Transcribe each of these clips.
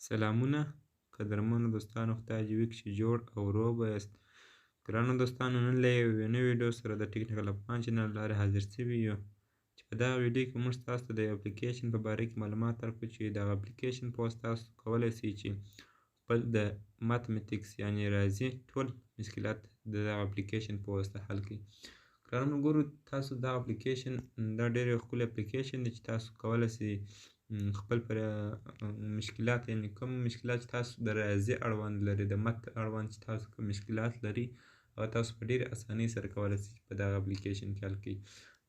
سلامونه قدرمنو دوستانو، خدای دې وکړي چې جوړ او روغ به یاست. ګرانو دوستانو، نن له یوې نوې ویډیو سره د ټیکنیکل افغان چینل لارې حاضر شوي یو چې په دغه ویډیو کې موږ تاسو ته د یو اپلیکیشن په باره کې معلومات درکړو چې دغه اپلیکیشن په واسطه تاسو کولی شئ چې خپل د mathematics یعنی ریاضي ټول مشکلات د دغه اپلیکیشن په واسطه حل کړئ. ګرانو ملګرو، تاسو دغه اپلیکیشن دا ډېر یو ښکلی اپلیکیشن دی چې تاسو کولی شئ خپل پر مشکلات، یعنی کوم مشکلات چې تاسو د ریاضي اړوند لري، د math اړوند چې تاسو کوم مشکلات لري، هغه تاسو په ډېرې اسانۍ سره کولی شئ په دغه اپلیکیشن کې حل کړئ.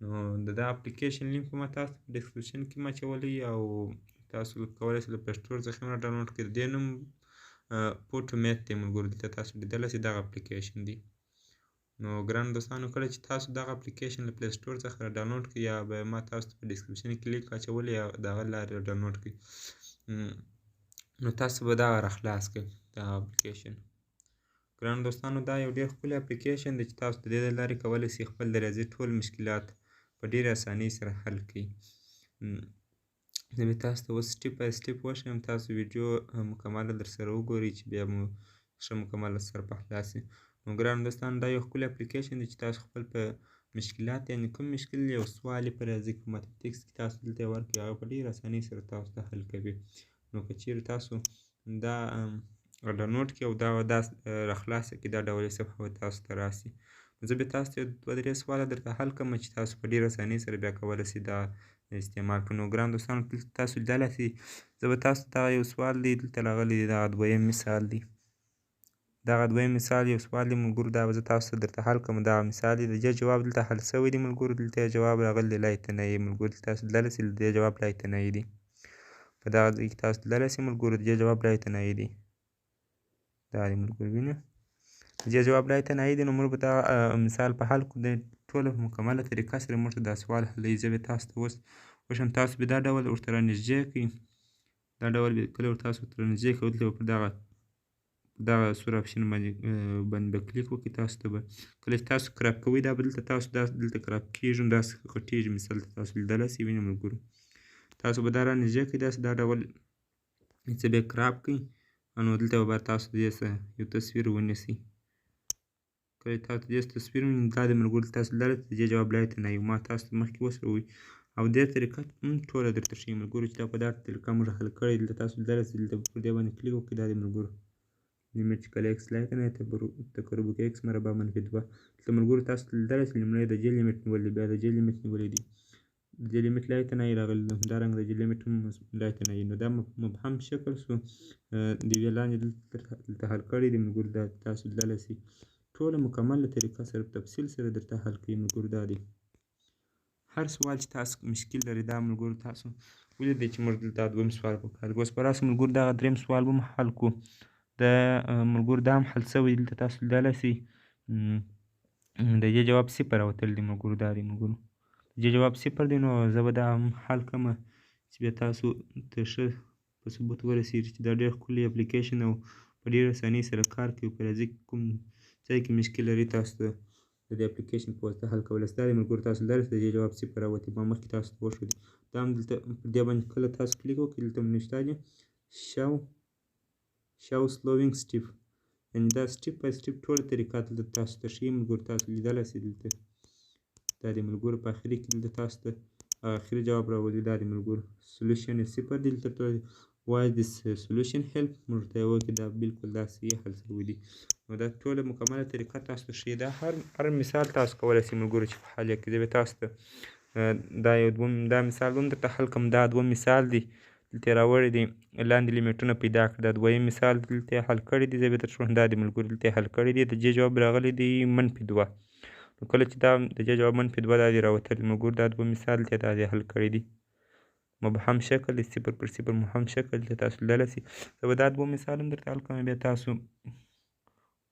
نو د دغه اپلیکیشن لینک به ما تاسو په description کې ما اچولی او تاسو کولی شئ له Play Store څخه هم download کړئ. د دې نوم Photomath دی ملګرو، دلته تاسو لیدلی شئ دغه اپلیکیشن دی. نو ګرانو دوستانو، کله چې تاسو دغه اپلیکیشن له Play Store څخه را download کړئ یا به ما تاسو ته په description کې لینک اچولی یا د هغه لارې را download کړئ، نو تاسو به دغه را خلاص کړئ دغه اپلیکیشن. ګرانو دوستانو، دا یو ډېر ښکلی اپلیکیشن دی چې تاسو د دې له لارې کولی شئ خپل د ریاضي ټول مشکلات په ډېرې اسانۍ سره حل کړئ. زه به تاسو ته اوس step by step وښیم، تاسو ویډیو مکمله در سره وګورئ چې بیا مو ښه مکمله سر په خلاص شي. نو ګرانو دوستانو، دا یو ښکلی اپلیکیشن دی چې تاسو خپل په مشکلات، یعنی کوم مشکل یو سوال په ریاضي کې، mathematics کې تاسو دلته ورکړئ، هغه په ډېره اسانۍ سره تاسو ته حل کوي. نو که چیرې تاسو دا download کړئ او دا راخلاصه کړئ، دا ډول صفحه به تاسو ته راسي. نو زه به تاسو ته دوه درې سواله درته حل کړم چې تاسو په ډېره اسانۍ سره بیا کولی شئ دا استعمال کړئ. نو ګران دوستانو، دلته تاسو لیدلی شئ، زه به تاسو ته یو سوال دی دلته راغلی دی، دغه دویم مثال دی. دغه دویم مثال یو سوال دی ملګرو، دا به زه تاسو ته درته حل کړم. دغه مثال دی، د دې جواب دلته حل شوی دی ملګرو، دلته یې جواب راغلی دی لایتناهي ملګرو، دلته تاسو لیدلی شئ د دې جواب لایتناهي دی. په دغه ځای کې تاسو لیدلی شئ ملګرو، د دې جواب لایتناهي دی. دا دی ملګرو، وینئ د دې جواب لایتناهي دی. نو موږ به دا مثال په حل کړو، د ټوله په مکمله طریقه سره موږ ته دا سوال حلوي. زه به تاسو ته اوس وښیم، تاسو به دا ډول ورته رانږدې کړئ، دا ډول به کله ورته تاسو ورته رانږدې کړئ، دلته به پر دغه سور option باندې به کلیک وکړئ. تاسو ته به کله چې تاسو crop کوئ، دا به دلته تاسو دلته crop کېږي، داسې غټېږي. مثال ته تاسو لیدلی شئ، وینئ ملګرو، تاسو به دا رانږدې کړئ، داسې دا ډول څه به crop کړئ، نو دلته به بر تاسو دې څه یو تصویر ونیسئ. کله چې تاسو دې تصویر ونیسئ، دا د ملګرو تاسو لیدلی شئ، د دې جواب لایتناهي ما تاسو ته مخکې وسره او دې طریقه هم ټوله درته ښیي ملګرو چې دا په دا طریقه موږ حل کړی. دلته تاسو لیدلی شئ، دلته پر دې باندې کلیک وکړئ، دا د ملګرو limit چې کله x لایتناهي تقرب کې x مربع منفي دوه. دلته ملګرو تاسو لیدلی شئ، لومړی د جې limit نیولی، بیا د جې limit نیولی دی، د جې limit لایتناهي راغلی دی، همدارنګه د جې limit هم لایتناهي. نو دا مبهم شکل شو، د یوې لاندې دلته حل کړی دی ملګرو، دا تاسو لیدلی شئ ټوله مکمله طریقه سره په تفصیل سره درته حل کوي ملګرو. دا دی هر سوال چې تاسو مشکل لرئ، دا ملګرو تاسو ولیدئ چې موږ دلته دویم سوال په کار اوس به راسو ملګرو، دغه دریم سوال به هم حل کړو. د ملګرو دا هم حل شوی، دلته تاسو لیدلی شئ، د دې جواب صفر راوتلی دی ملګرو. دا دی ملګرو، د دې جواب صفر دی. نو زه به دا هم حل کړم چې بیا تاسو ته ښه په ثبوت ورسېږي چې دا ډېر ښکلی اپلیکیشن او په ډېره اسانۍ سره کار کوي. په ریاضي کې کوم ځای کې مشکل لري، تاسو ته د دې اپلیکیشن په واسطه حل کولی شئ. دا دی ملګرو، تاسو لیدلی شئ، د دې جواب صفر راوتی، ما مخکې تاسو ته وښودی. دا هم دلته پر دې باندې کله تاسو کلیک وکړئ، دلته مو نوشته دی show solving step، یعنی دا step by step ټوله طریقه دلته تاسو ته ښیي ملګرو، تاسو لیدلی شئ. دلته دا دی ملګرو، په اخري کې دلته تاسو ته اخري جواب راولي. دا دی ملګرو، solution یې صفر دی. دلته why this solution help موږ ته یې وکړي، دا بالکل دا صحیح حل شوی دی. نو دا ټوله مکمله طریقه تاسو ته ښیي. دا هر مثال تاسو کولی شئ ملګرو چې په حل یې کړئ. زه به تاسو ته دا یو دوم دا مثال هم درته حل کړم. دا دوم مثال دی، دلته یې راوړی دی، لاندې limit ونه پیدا کړه. دا دویم مثال دلته یې حل کړی دی، زه به درته ښیم. دا دی ملګرو، دلته یې حل کړی دی، د جې جواب راغلی دی منفي دوه. نو کله چې دا د جې جواب منفي دوه دا دی راوتلی ملګرو، دا دوه مثال دلته دا دی حل کړی دی. مبهم شکل دی، صفر پر صفر مبهم شکل دی، تاسو لیدلی شئ. زه به دا دوه مثال هم درته حل کړم، بیا تاسو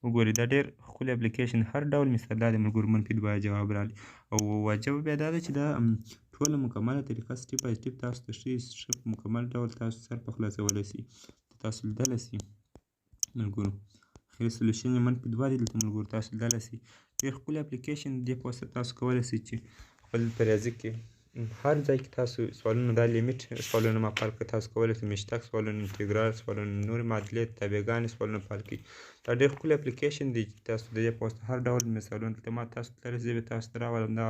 وګورئ. دا ډېر ښکلی اپلیکیشن، هر ډول مثال دا دی ملګرو، منفي دوه جواب راغلی. او واجبه بیا دا ده چې دا ټوله مکمله طریقه step by step تاسو ته ښیي، ښه په مکمل ډول تاسو سر په خلاصولی شئ، تاسو لیدلی شئ ملګرو. اخري solution یې منفي دوه دی دلته ملګرو، تاسو لیدلی شئ. ډېر ښکلی اپلیکیشن دی، په واسطه تاسو کولی شئ چې خپل په ریاضي کې هر ځای کې تاسو سوالونه، دا limit سوالونه ما حل کړي. تاسو کولی شئ مشتق سوالونه، انتګرال سوالونه، نورې معادلې، تابعګانې سوالونه حل کړئ. دا ډېر ښکلی اپلیکیشن دی چې تاسو د دې په واسطه هر ډول مثالونه دلته ما تاسو ته زه به تاسو ته راولم. دا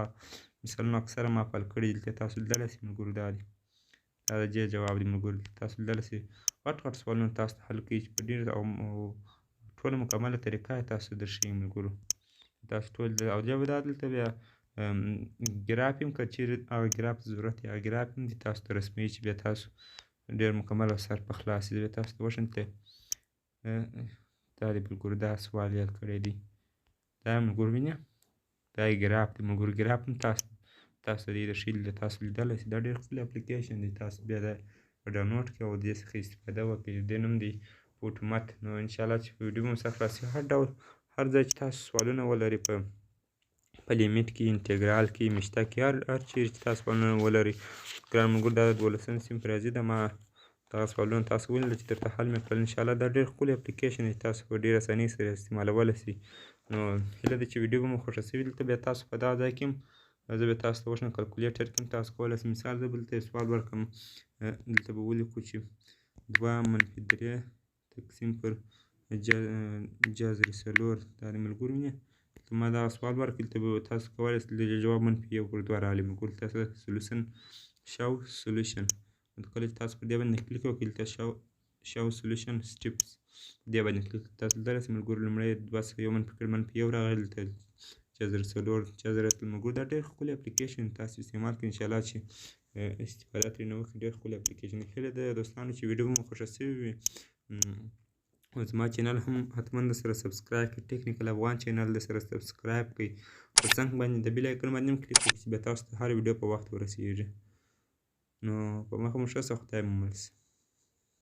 مثالونه اکثره ما حل کړي، دلته تاسو لیدلی شئ ملګرو. دا دی، دا د دې جواب دی ملګرو. دلته تاسو لیدلی شئ غټ غټ سوالونه تاسو ته حل کوي چې په ډېر او ټوله مکمله طریقه یې تاسو درښیي ملګرو. تاسو ټول او بیا به دا دلته بیا ګراف هم که چېرې هغه ګراف ته ضرورت وي، هغه ګراف هم دي تاسو ته رسموي چې بیا تاسو ډېر مکمل او سر په خلاص شي. بیا تاسو ته وښیم ته دا دی ملګرو، دا سوال یې حل کړی دی. دا ملګرو وینئ، دا یې ګراف دی ملګرو. ګراف هم تاسو دې درښیي، دلته تاسو لیدلی شئ. دا ډېر ښکلی اپلیکیشن دی، تاسو بیا دا ډاونلوډ کړئ او دې څخه استفاده وکړئ. د دې نوم دی فوټومت. نو انشاءالله چې په ویډیو مو سر خلاص شي. هر ډول هر ځای چې تاسو سوالونه ولرئ په limit کې، انتګرال کې، مشتق کې، هر چیرې چې تاسو سوالونه ولرئ ګران ملګرو، دا د 12 صنف ریاضي ده. ما دغه سوالونه تاسو ولیدل چې درته حل مې کړل. انشاءالله دا ډېر ښکلی اپلیکیشن دی، تاسو په ډېره اسانۍ سره استعمالولی شئ. نو هیله ده چې ویډیو به مو خوښه شوې. دلته بیا تاسو په دغه ځای کې هم زه به تاسو ته وښیم کلکولیټر کې هم تاسو کولی شئ. مثال زه به دلته یو سوال ورکړم، دلته به ولیکو چې 2 منفي 3 تقسیم پر جذر 4. دا د ملګرو وینئ، دلته ما دغه سوال ورکړ. دلته به تاسو کولی شئ د جواب منفي 1 پر 2 راغلی ملګرو. تاسو solution show solution، کله چې تاسو پر دې باندې کلیک وکړئ، دلته show solution steps په دې باندې کلیک تاسو لیدلی شئ ملګرو. لومړی 2 څخه 1 منفي کړ، منفي 1 راغلی، دلته جذر 4 جذر ملګرو. دا ډېر ښکلی اپلیکیشن تاسو استعمال کړئ، انشاءالله چې استفاده ترې نه وکړئ. ډېر ښکلی اپلیکیشن. هیله ده دوستانو چې ویډیو مو خوښه شوې وي. زما چینل هم حتما در سره subscribe کړئ، ټیکنیکل افغان چینل در سره subscribe کړئ. په څنګ باندې د bell icon باندې هم کلیک وکړئ چې بیا تاسو ته هر ویډیو په وخت ورسیږي. نو په مخه مو ښه شه، خدای مو مل شه.